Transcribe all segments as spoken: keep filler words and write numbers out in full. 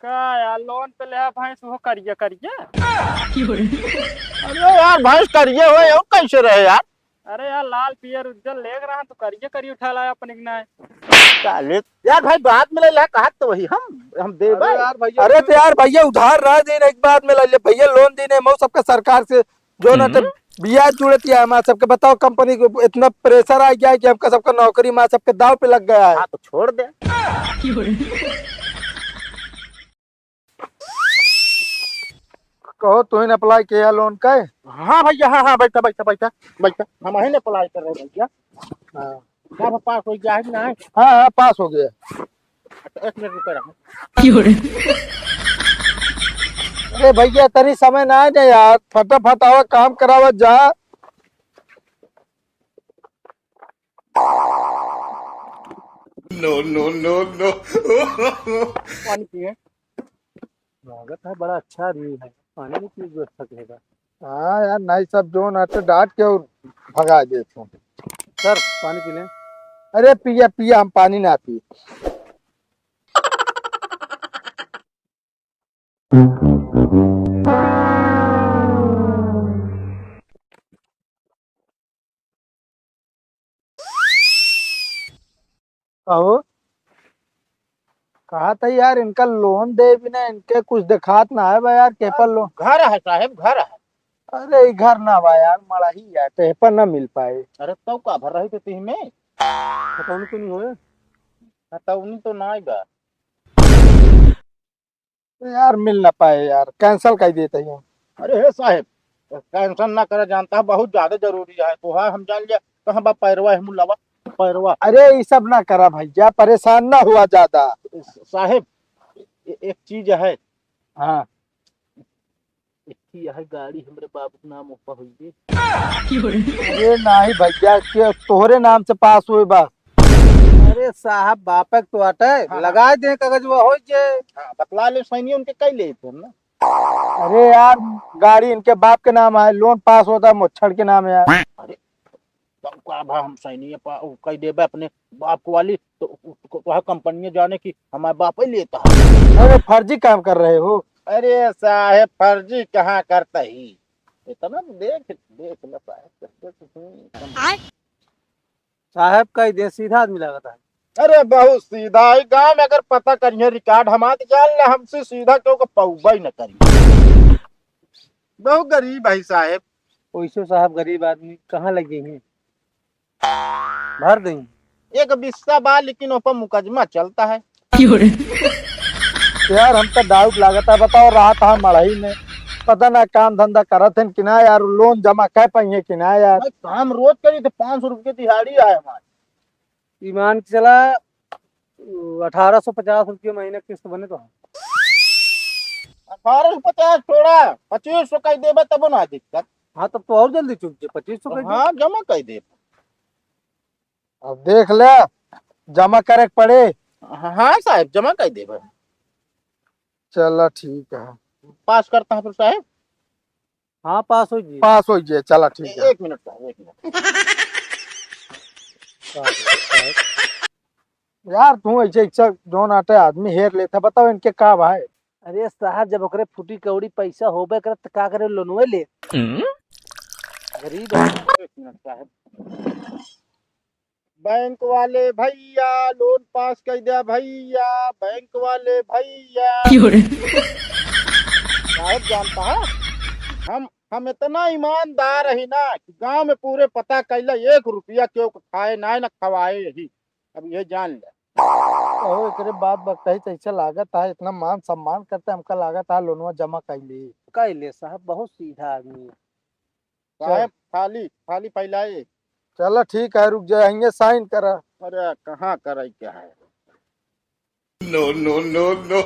का यार, लोन पे लेहा भैंस, वो करिया करिया? अरे यार, भैंस करिया हो, और कैसे रहे यार? अरे यार, लाल पियर उज्जर लेग रहा, तो करिया करिया उठा लाया अपने के नाय। साले, यार भाई, बाद में ले ला, कहा तो वही हम, हम दे अरे भाई। यार भैया, अरे तो यार भैया, उधार ना दे, एक बाद में ले ले भैया, लोन देने मऊ सबका सरकार से, जो ना तो हम्म। ब्याज जुड़त है हमारे सबके। बताओ, कंपनी को इतना प्रेशर आ गया है कि हमका सबका नौकरी हमारे सबके दाव पे लग गया है। हाँ, तो छोड़ दे। कहो, तू ही अप्लाई किया लोन का? हाँ भैया, हाँ, हाँ, बैठा, बैठा, बैठा, बैठा। हम ही अप्लाई कर रहे हैं भैया। हाँ। क्या वो पास हो गया है कि नहीं? हाँ, हाँ, पास हो गया। अच्छा, एक मिनट रुके रहो। अरे भैया, तनी समय ना है ना यार, फटाफट आवा, काम करावा जा। No, no, no, no। पानी पिए। स्वागत है, बड़ा अच्छा आदमी है, पानी नहीं पी व्यवस्था करेगा। हाँ यार, नहीं सब जोन आते डांट के और भगा देते हैं। सर, पानी पी लें। अरे पिया पिया, हम पानी ना पी। कहो, कहा था यार, इनका लोन दे भी ना, इनके कुछ दिखात ना है बा यार, के पर लोन। घर है साहेब, घर है। अरे, ई घर ना बा यार, मड़ही है, तो ए पर ना मिल पाए। अरे, तो का भर रही थे तीन में? खतौनी तो नहीं होए? खतौनी तो ना बा। यार, मिल ना पाए यार, कैंसिल कर देते हैं। अरे हे साहेब, कैंसिल ना करा, जानता है बहुत ज्यादा जरूरी है। तो हाँ, हम जान लिया, कहाँ बा पैरवा है मुलावा, पैरवा। अरे, ये सब ना करा भैया, परेशान ना हुआ ज्यादा। साहेब, ए-, एक चीज है। हाँ। एक ही है गाड़ी हमरे बाबू के नाम ऊपर हुई है। अरे नहीं भैया, के तोहरे नाम से पास हुए बा। अरे साहब, बापक तो अटे, हाँ, हाँ। लगा दे कागज, वो हो जे। हाँ, बतला ले सैनी, उनके कई ले थे ना। अरे यार, गाड़ी इनके बाप के नाम है, लोन पास होता है मोच्छड़ के नाम है यार। अरे, तब का भा हम सैनी पा-, उ कह देबे अपने बाप को वाली, तो उ-, उ-, तो वह कंपनी जाने की हमारे बाप ही लेता है। अरे, फर्जी काम कर रहे हो। अरे साहेब, फर्जी कहाँ करता ही? इतना देख, देख ले साहेब, कैसे तुम आय? साहेब कह दे, सीधा आदमी लागत है। अरे बहुत सीधा है, गांव में अगर पता करिए रिकॉर्ड हमार, तो जान ले हमसे सीधा केहू के पौबा ही न करी। बहुत गरीब है साहेब। वैसे साहब गरीब आदमी कहाँ लगे हैं, भर दें। एक बिस्सा बा, लेकिन ओपर मुकदमा चलता है। यार, हमका डाउट लागत है, बताओ, रात हम मड़ई में, पता ना काम धंधा करत हैं कि ना यार, लोन जमा कर पाइए कि ना यार। भाई, काम रोज करी तो पाँच सौ रुपये दिहाड़ी आए हमारे। ईमान के चला, अठारह सौ पचास रुपये महीना किस्त बने तो। अठारह सौ पचास छोड़ा, पच्चीस सौ कह देबे तब ना दिक्कत। हाँ, तब तो और जल्दी चुक जाए, पच्चीस सौ कह दे। हाँ, जमा कह देबे। अब देख ले, जमा करे के पड़े। हाँ, हाँ साहेब, जमा कह देबे। चला ठीक है। पास करता है फिर साहेब। हाँ, पास हो जी। पास हो जी, चला ठीक ए-, है। एक मिनट साहेब, एक मिनट। यार, तू ऐसे, ऐसे जोन आटे आदमी हेर लेता, बताओ इनके का भाई? अरे साहब, जब ओकरे फूटी कौड़ी पैसा होबे करत, त का करे, लोनवे ले। हम्म? गरीब है। एक मिनट साहब। बैंक वाले भैया, लोन पास कर दिया भैया, बैंक वाले भैया। क्यों रे? साहब जानता है, हम, हम इतना ईमानदार ही ना कि गांव में पूरे पता कैला, एक रुपया केहू के खाए ना, ना खवाए ही। अब ये जान ले। अहो, एकरे बात बकतही त ऐसे लागत है, इतना मान सम्मान करते, हमका लागत है लोनवा जमा कैली। कैले साहब, बहुत सीधा आदमी है। साहब, चल। थाली, थाली फैलाए। चला ठीक है, रुक जाए, हिंगे साइन करा। अरे, कहाँ करे के है? No, no, no, no।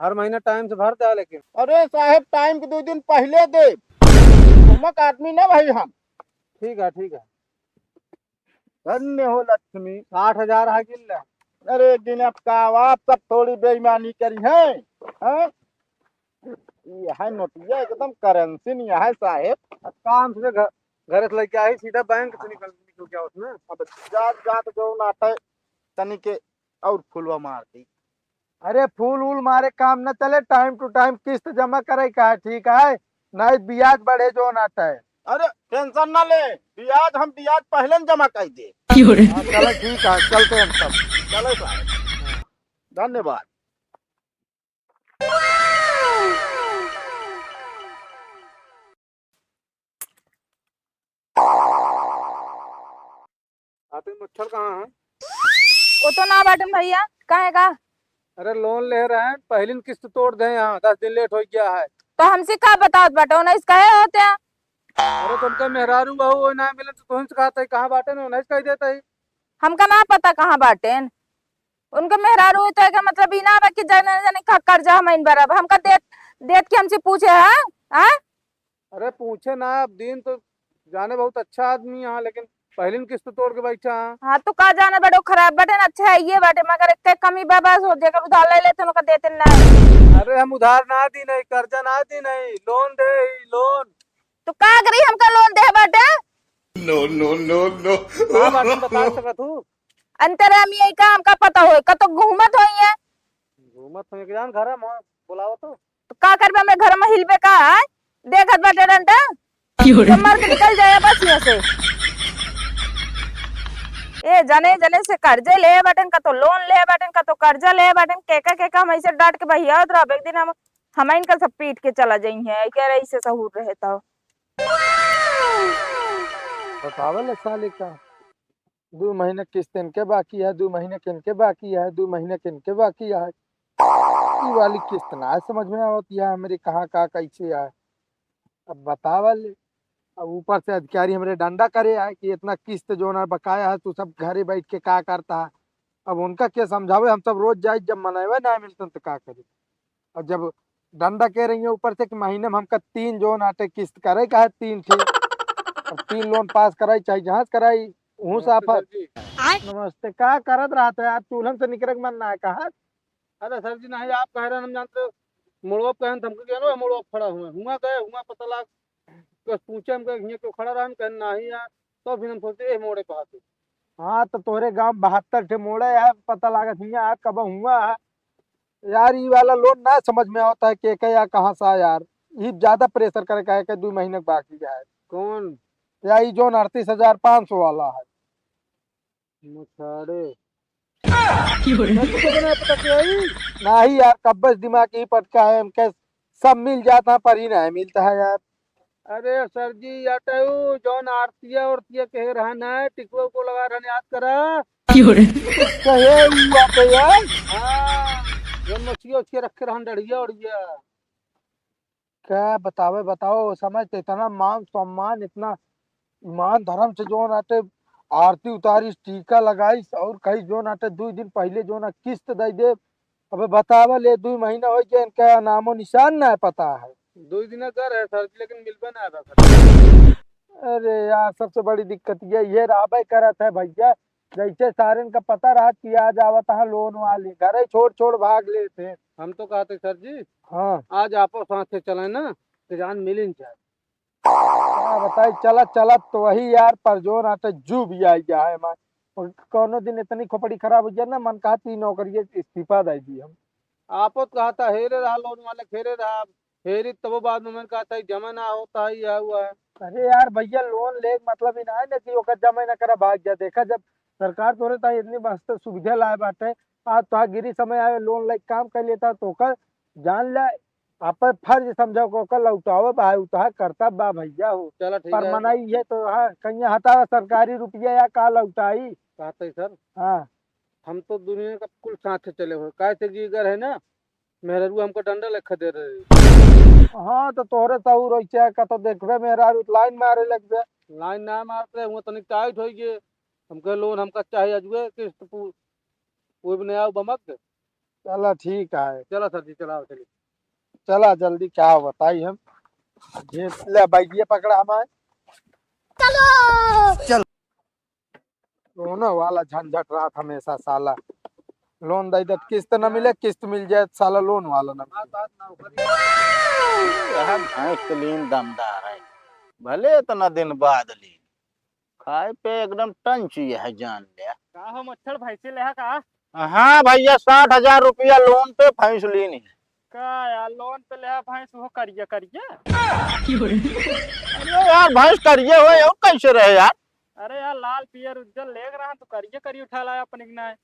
हर महीना टाइम से भर दे, लेकिन। अरे साहब, टाइम के दो दिन पहले दे। घुमक आदमी ना भाई हम। ठीक है, ठीक है। धन्य हो लक्ष्मी। साठ हजार है, गिन ले। अरे गिनत का, आप सब थोड़ी बेईमानी करी हैं, हैं? ये है नोटिया, एकदम करेंसी नहीं है साहेब। अब काम से घर, घर से लेके आई, सीधा बैंक से निकल, निकल गया उसमें। अब जात, जात जो नाटे तनी के और फुलवा मार दी। अरे फूल वूल मारे काम न चले, time to time किस्त जमा करे का है, ठीक है, नहीं ब्याज बढ़े जो ना है। अरे tension ना ले, ब्याज हम ब्याज पहले न जमा कर दे। हाँ, चलो ठीक है, चलते हैं हम सब। चलो साहब, धन्यवाद। आते मच्छर कहाँ है? वो तो ना बाटन भैया, काहे का? अरे लोन ले रहे हैं, पहली किस्त तोड़ दे, यहाँ दस दिन लेट हो गया है। तो हमसे का बतावत बाटे, उन्नीस कहे होते हैं? अरे तुमका मेहरारू बहू वो ना मिले तो तुमसे कहते हैं, कहाँ बाटे ना, उन्नीस कह देते हैं। हमका ना पता कहाँ बाटे। उनके मेहरारू होते हैं का मतलब ई ना बा कि जाने जाने का कर्जा हम इन बरब, हमका देत देत के हमसे पूछे है, हैं? अरे पूछे ना, अब दिन तो जाने बहुत अच्छा आदमी है, लेकिन पहली किस्त तोड़ के बैठा है। हाँ, तो का जाने बड़ो खराब बाटे न, अच्छा है ये बाटे, मगर एक कमी बा बस, हो जेकर उधार ले लेते उनका देते ना। अरे हम उधार ना दी नहीं, कर्जा ना दी नहीं, लोन दे, लोन। तो का करी, हमका लोन दे बाटे? No, no, no, no। का बाटे बता सकत हूँ? अंतरामी है का, हमका पता होए, का तो घूमत होई है। घूमत होई, जान घर में बुलाओ तो। तो का करबे, हमरे घर में हिलबे का है? देखत बाटे डंडा? क्यों रे? तो मर के निकल जाए बस यहाँ से। ए, जने जने से कर्जे ले बाटेन, का तो लोन ले बाटेन, का तो कर्जा ले बाटेन, केका केका हम ऐसे डांट के बहियावत रहब, एक दिन हम हम इनका सब पीट के चला जाई है, क्या रही से सहूर रहे तो। बतावल साले का, दो महीने किस्त इनके बाकी है, दो महीने के इनके बाकी है, दो महीने के इनके बाकी है। ई वाली किस्त ना समझ में आवत है हमरे, कहाँ का कैसे है। अब बतावल, अब ऊपर से अधिकारी हमरे डंडा करे है कि इतना किस्त जो ना बकाया है, तू सब घरे बैठ के का करता है। अब उनका के समझावे, हम सब रोज जाए जब मनैवे ना मिलतन तो का करी। और जब डंडा कह रही है ऊपर से कि महीने में हमका तीन जोन आटे किस्त करे का है, तीन ठे, और तीन लोन पास कराई, चाहे जहाज कराई, उहू से नमस्ते आफत। सर जी। नमस्ते, का करत रहत है यार? चूल्हन से निकरे के मन ना है कहा? अरे सर जी, नहीं, आप कह रहे हैं, हम जानते हो, मोड़वा पे कहें, धमकी दिया ना, मोड़वा पे खड़ा हुआ, हुआ गए, हुआ पता लाग, बस पूछे हम कहे, "हियाँ क्यों खड़ा रहा?" हम कहे, "नहीं यार।" तो फिर हम सोचे, "ए मोड़े पे हाथ।" हाँ, तो तोहरे गाँव बहत्तर ठे मोड़े है, पता लागत हियाँ कब हुआ है। यार, ई वाला लोन ना समझ में आवता है, के, के या कहाँ से आया यार। ई ज्यादा प्रेशर करे का है कि दो महीने के बाकी है। कौन? या ई जोन अड़तीस हजार पाँच सौ वाला है। मछाड़े। क्यों रे? सर जी को बना पता क्या है? नहीं यार, कब्बस दिमाग ही पटका है, हमके सब मिल जाता है, पर ही नहीं मिलता है यार। अरे सर जी, या तो ऊ जौन आरतिया औरतिया कहे रहन है, टिकवा को लगा रहन, याद करा। क्यों रे? कहे ऊ आते यार। हाँ, जौन मछिया उछिया रखे रहन, डढ़िया उड़िया। क्या बतावे, बताओ, ओ समय तो इतना मान सम्मान, इतना ईमान धर्म से जौन आटे आरती उतारी, टीका लगाई और कही जौन आटे दो दिन पहले जौन आ किस्त दे दे। अबे बतावा ले, दो महीना हो गया, इनका नामो निशान ना पता है। दो दिन का रहे सर जी, लेकिन मिलबे ना रहा सर। अरे यार, सबसे बड़ी दिक्कत ये, ये रहबे करत है भैया, जैसे सारन का पता रहा कि आज आवत है लोन वाले, घरे छोड़ छोड़ भाग लेते हैं। हम तो कहते सर जी, हाँ। आज आपो साथे चले ना, तो जान मिल ही जाए। का बताई, चलत चलत तो वही यार, पर जो ना तो जू भी आई गया है हमार। और कौनो दिन इतनी खोपड़ी खराब हो जाए ना, मन कहत ई नौकरी इस्तीफा दे दी हम। आपो तो कहता हेरे रहा लोन वाले, खेरे रहा, हेरी तबो बाद में मन कहता है जमा ना होता है, यह हुआ है। अरे यार भैया, लोन ले मतलब ही ना है ना कि ओकर जमा ना करा, भाग जा। देखा, जब सरकार तोरे ताई इतनी मस्त सुविधा लाए बाटे, आज तो गिरी समय आवे, लोन लेके काम कर लेता तो ओकर जान ले, अपन फर्ज समझो को ओकर लौटावे बा, उतार करता बा भैया हो। चला ठीक पर है। मनाई है तो हाँ, कहीं हटावे सरकारी रुपया या का लौटाई। कहते सर, हाँ। हम तो दुनिया का कुल साथ से चले हुए, काहे से कि अगर है ना, मेहररुआ हमको डंडा लेखा दे रहे। हाँ, तो तोहरे सहूर होई चाहे का तो देखबे, मेहरारू लाइन मारे लगबे। लाइन ना मारते, हुआ तनिक टाइट होई गए। हमके लोन हमका चाहे अजुए, किस्त पू-, वो भी नया बमक। चला, ठीक है। चला सर जी, चला, चलिए। चला, जल्दी क्या बताई हम। ये ले, बैगिया पकड़ा हमारे। चलो। चल। लोन वाला झंझट रहत हमेशा साला। लोन दे दे, किस्त न मिले, किस्त मिल जाए, साला लोन वाला न मिले। यह भैंस के लीन दमदार है, भले इतना दिन बाद लीन, खाए पे एकदम टंच यह जान ले। का हो मच्छर भैंसे लेहा का? हाँ भइया, साठ हजार रुपया लोन पे भैंस लीन है। का यार, लोन पे लेहा भैंस, वो करिया करिया? अरे यार, भैंस करिया होए, और कैसे रहे यार? अरे यार, लाल पियर उज्जर लेग रहा, तो करिया करिया उठा लाया अपने के नाय।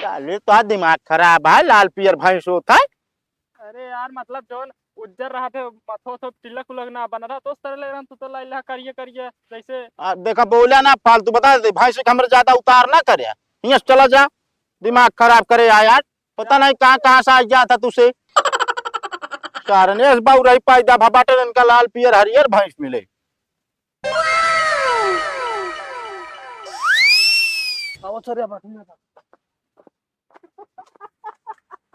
साले, तो दिमाग खराब है, लाल पियर भैंस होत है। अरे यार, मतलब जौन उज्जर रहा थे, मथो से तिलक उलक ना बन रहा, तो उस तरह ले रहा, तू तो लाई ला करिए करिए, जैसे आ, देखा, बोला ना फालतू, बता दे, भैंस के हमरे ज्यादा उतार ना करे, हियां से चला जा, दिमाग खराब करे आया यार, पता नहीं कहाँ कहाँ से आ गया था तुसे। कारण इस बाऊ रही पैदा भा बाटे इनका लाल पियर हरियर भैंस मिले। आओ सर, ये बैठो ना।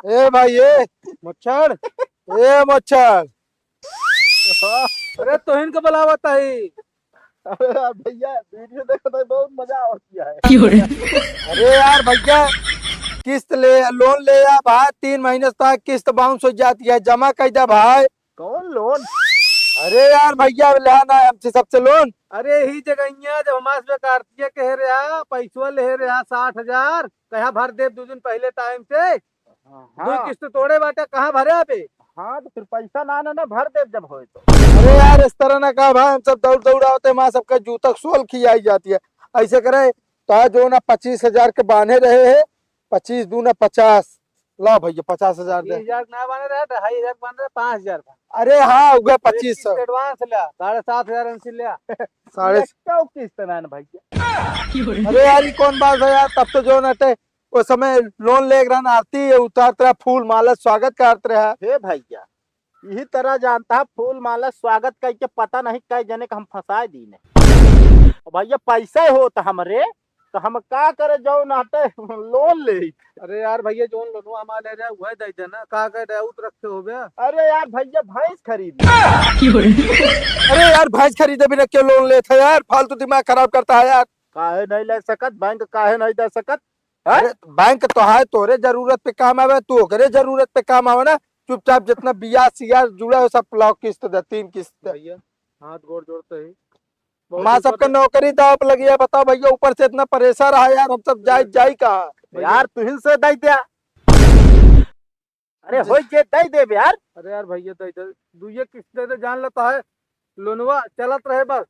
ए भाई, ए मच्छर, ए मच्छर। अरे तोहिन के बुलावत हई। अरे यार भइया, वीडियो देखत हई, बहुत मजा आवत है। अरे यार भइया, किस्त ले, लोन ले या भाई, तीन महीने तक किस्त बाउंस हो जाती है, जमा कर दे भाई। कौन लोन? अरे यार भइया, लेहा ना हमसे सबसे लोन। अरे ही जगहिया जब हमार से बेकारतिया कहे रहा, पैसवा ले रहा साठ हजार, कहा भर देब दो दिन पहले टाइम से। हाँ, दो हाँ। किस्त तोड़े बाटे, कहाँ भरे अबे? हाँ, तो फिर पैसा ना, ना, ना भर देब जब होए तो। अरे यार, इस तरह ना कहा भाई, हम सब दौड़ दौड़ आवते, माँ सबका जूता के सोल खियाई जाती है। ऐसे करे, तो आज जो ना पच्चीस हजार के बांधे रहे हैं, पच्चीस दूना पचास, ला भइया, पचास हजार दे। बीस हजार ना बने रहे, ढाई हजार बने रहे, पाँच हजार बने। अरे हाँ, उहे पच्चीस सौ। एक किस्त एडवांस लिया, साढ़े सात हजार उनसे लिया। साढ़े एक सौ किस्त ना न भइया। अरे यार, ई कौन बात है यार? तब तो जो नटे, उस समय लोन लेके रहन, आरती उतारत रहा, फूल माला स्वागत करत रहा। हे भइया, यही तरह जानता है, फूल माला स्वागत कइके पता नहीं कै जने के हम फंसाए दीने। और भइया, पैसे होत हमरे, तो हम का करे, जाओ नाटे लोन ले। अरे यार भइया, जौन लोनवा हमार ले रहा, वह दे देना। का कह रहे, उत रखे हो बे? अरे यार भइया, भैंस खरीद। अरे यार, भैंस खरीदे बिना क्यों लोन लेत है यार? फालतू दिमाग खराब करता है यार। काहे नहीं ले सकत? बैंक काहे नहीं दे सकत? हैं? अरे, बैंक तो है, तोरे जरूरत पे काम आवे, तू ओकरे जरूरत पे काम आवे ना। चुपचाप जितना बियाज सियाज जुड़ा है, सब लाओ किस्त दे, तीन किस्त दे। भइया, हाथ गोड़ जोड़ते ही। बहुत माँ ऊपर सबके है। नौकरी दाव पे लगी है, बताओ भइया, ऊपर से इतना प्रेशर है यार, हम सब जाई, भइया, जाई कहाँ? भइया। यार, तुहिन से दे दिया। अरे, होई जे दे देबे यार। अरे यार भइया, दे दे, दुइये किस्त दे दे, जान लेता है, लोनवा चलत रहे बस।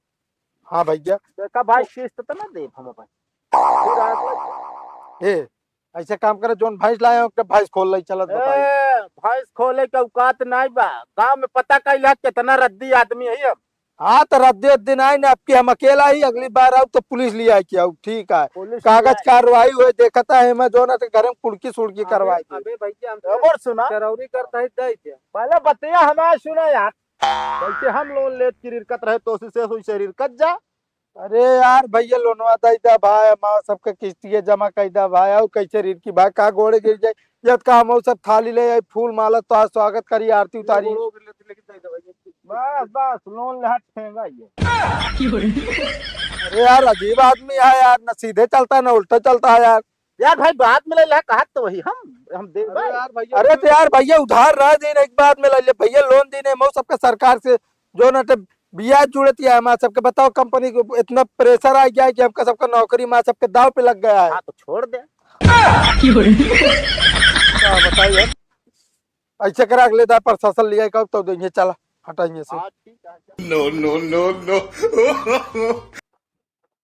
हाँ भइया। देखा भाई, किस्त तो ना देब हम अपन। ए, ऐसे काम करे, जौन भैंस लाए हो, ओके भैंस खोल ले, चलत बताई। ए, भैंस खोले के औकात नहीं बा। गांव में पता कैला कितना रद्दी आदमी है हम। हाँ, तो रद्दी उद्दी नहीं ना, अब की हम अकेला ही, अगली बार आऊ तो पुलिस ले आई के आऊ, ठीक है। पुलिस ले कागज आई। कार्रवाई हुए, देखता है, मैं जो ना तो घर में कुड़की सुड़की अबे, करवाई दे। अबे भइया, हम अबे सुना। चरौरी करता है, दे दे। पहले बतिया हमार सुना यार, कैसे हम लोन लेत की रिरकत रहे, तो उसी से हुई से रिरकत जा। अरे यार भइया, लोनवा दे दा भाई, हमार सबके किस्तिये जमा कर दा भाई, और कैसे रिरकी भाई, का गोड़े गिर जाए, जब का हम सब थाली ले आई, फूल माला, तो आज स्वागत करी, आरती उतारी। बस, बस, लोन ले हाथ ठेंगा ये। अरे यार, अजीब आदमी है यार, ना सीधे चलता है, ना उल्टा चलता है यार। यार भाई, बाद में ले ला, कहा तो वही हम, हम दे अरे भाई। यार भइया, अरे तो यार भइया, उधार रह दिन, एक बाद में ले ले भइया, लोन दिन है, मऊ सबके सरकार से जो ना तो बियाज जुड़त है हमार सबके। बताओ, कंपनी को इतना प्रेशर आ गया है कि हमका सबका नौकरी माँ सबके दाव पे लग गया है। हाँ, तो छोड़ दे। का बताई हम? ऐसे करा, अगले दाय प्रशासन लिया कब तो देंगे, चला हटाएंगे से। हाँ, ठीक है, चल। No, no, no, no।